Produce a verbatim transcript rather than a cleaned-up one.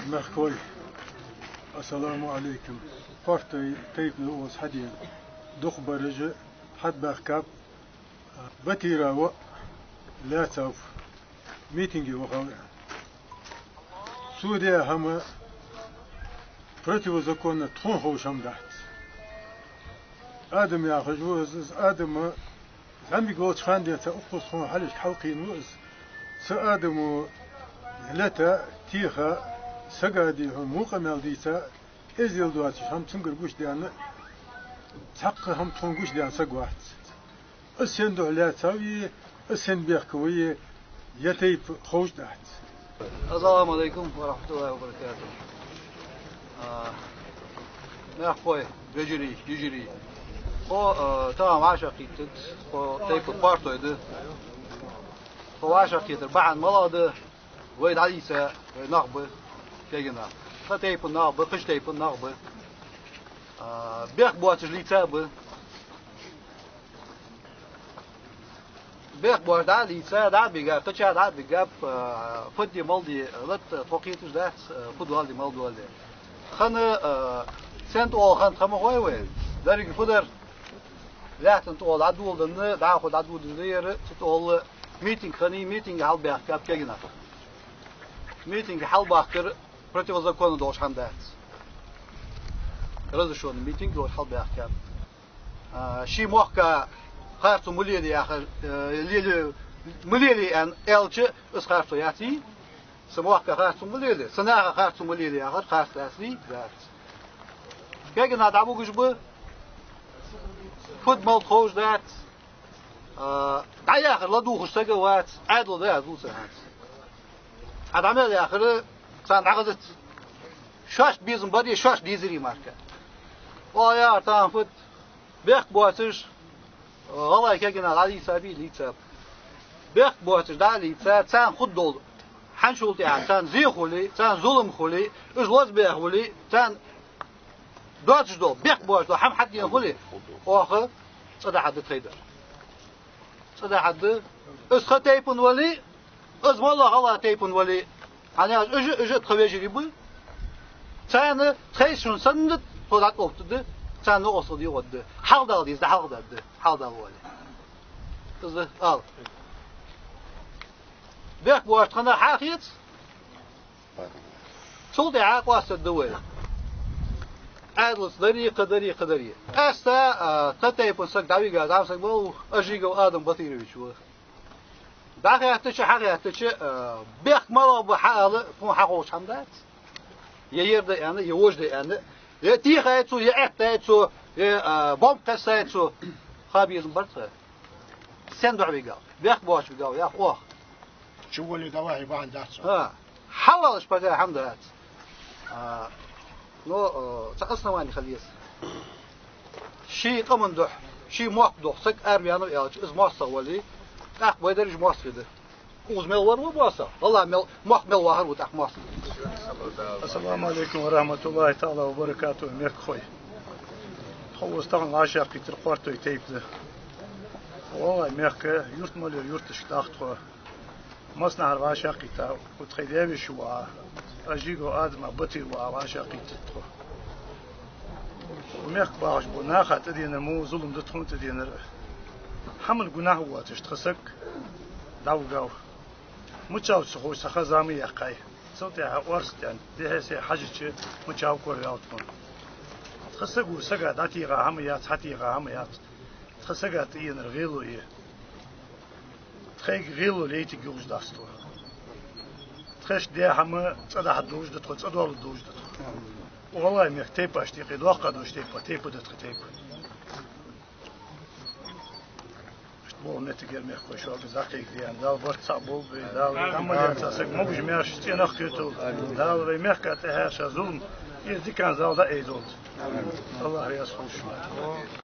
Мехкахой, ассаламу Ӏалайкум. Къортой тайпан оаз хьадена дукхагӀбараш хьатӀабаьхкаб. Батира воӀ лаьцав митинге вахав аьнна. Цо даь хӀама противозаконно, тхона ховш хӀама дац. Адам яхаш ва из, из Адам зӀамига волча хана денз укхаза тхона хьалхашка хьалкхийна ва из. Цу Адамо лета, теха, сага дий хьона во къамаьл дийца, эздел доацаш хӀама цунгара гучадаьнна, цхьаккха хӀама тхона гучадаьнна саг вац. Из сен духьа лаьцав е, из сен бехк ва е, е тайпа ховш дац. Ассаламу Ӏалайкум ва рахьматуллахӀи ва баракатухӀ. А, мехкахой, вежарий, йижарий. Тхо, а, тахан вӀашагӀкхийттад, тхо тайпан къортой да. Тхо вӀашагӀкхетар бахьан малагӀа да? Вай дӀадийца, вай нах ба кегий нах. Тха тайпан нах ба, кхыча тайпан нах ба. А, бехк боацаш лийца ба. Бехк боацаш дӀа а лийца, дӀа а бигаб, кхыча дӀа а бигаб, а, фу де мел де латт, тхо кхеташ дац, а, фу доал де, мел доал де. Хана, а, сен тӀа оал хана тха ма хой вай. Деррига фу дар? Лаьттан тӀа оал дӀадоладенна, дӀахо дӀадоладеш да ер, цу тӀа оал митинг хиннай, митинге хьалбаьхкаб кегий нах. Митинге хьалбахкар противозаконно долаш хӀама дац. Разрешённый митинг долаш хьалбаьхкаб. А, ший мохка харцо ма лелае яхар, э, лелае, ма лелае аьнна аьлча, из харцо яций? Са мохка харцо ма лелае, са наха харцо ма лелае яхар харцо яцарий? Яц. Кегий нах дӀабугаш ба, фу да мел да ховш дац. А, дӀаяхар ладувгӀаш саг а вац, Ӏаьдало да аз лувцар хӀанз. Хьа дӀа мел яхар царна дӀахазац. Шоашта безам бар е шоашта дезарий мара. Оаха яхар тахан фуд? Бехк боацаш, гӀалгӀай кегий нах дӀалийцабий, лийцаб. Бехк боацаш дӀа а лийца, царна хургдола хьанчул тӀехьа, царна зе хуле, царна зулам хуле, уж лозабаьха хуле, царна доацаш дола, бехк боацаш дола хӀама хьатӀадена хуле, оаха цӀадахьаргда тхоай дар. ЦӀадахьаргда. Из тха тайпан вале, из моллагӀа гӀалгӀай тайпан вале, хӀана аьлча уж, уж тха вежарий ба. Царна тхоай шун санна тхо дӀатӀаоттаргда, царна новкъостал дегӀоргда. Хьалха дала деза, хьалха даргда, хьалха дала вале. Из ала. Бехк боацаш тха нах хьахеца, цул тӀехьа къоастаргда вай. Ӏаьдалца дари, кхы дари, кхы дари. Къаьстта, а, тха тайпан саг дӀавига зӀамсаг ма вий, Ажигов Адам Батырович ва. ДӀахаьттача, хьахаьттача, а, бехк малагӀа ба хьаала, тхона хьаховш хӀама дац. Е ер да аьнна, е вож да аьнна, е техай цо, е аьттай цо, е, а, бомба кхессай цо. Ха безам бар тха. Сен духьа вигав? Бехк боацаш вигав, яхаш оаха. Чу вале, давай, бахьан дац. ХӀа. Хьавалаш пага хӀама дац. А, но, э, цхьа основани хила еза. Ший къаман духьа, ший мохк духьа саг араваьннав аьлча, из моастагӀа вале, тӀаккха вай дар уж моастагӀий да. Укхаза мел вар ва моастагӀа, валлахӀи, мел, мохк мел вахар ва тӀаккха моастагӀа. Ассаламу Ӏалайкум ва рахьматуллахӀи таӀала ва баракатухӀ, мехкахой. Тхо укхаза тахан вӀашагӀкхийттар къортой тайпа да. ВаллахӀи, мехка юрт мел йола юрташка даха тхо. Массанахьара вӀашагӀкхийтта, укх тхоай даь-веший воӀа, Ажигов Адама, Батыра воӀа вӀашагӀкхийттад тхо. Укх мехка бахаш бола наха тӀаденар мо зулам да тхона тӀаденар. ХӀаман гунахь воацаш тха саг дӀавигав. Мичав ца ховш цхьа ха-зама яьккхай. Цул тӀехьа орц даьнна, дехьа-сехьа хьажача, мичав кораваьв тхона. Тха саго сага дӀатеха хӀама яц, хьатеха хӀама яц. Тха сага тӀаенар гӀело я. Тхоайга гӀело лейтаргйолаш дац тхо. Тхоашта даь хӀама цӀадахьаргдолаш да тхо, цӀадоаладолаш да тхо. ВаллахӀи, мехка тайпашта юкъе доккха долаш тайпа, тайпа да тха тайпа. Иштта бола моттигера, мехкахой, шуга дӀакхайкадаь, Дала барт цхьа болба вай, Дала вай дӀа ма лаьца саг, могаш-маьрша цӀенах кхеталда. Дала вай мехка тӀехьа ший зулам, из дикан зал дӀаайдолда. АллахӀ раьза хилва шоана.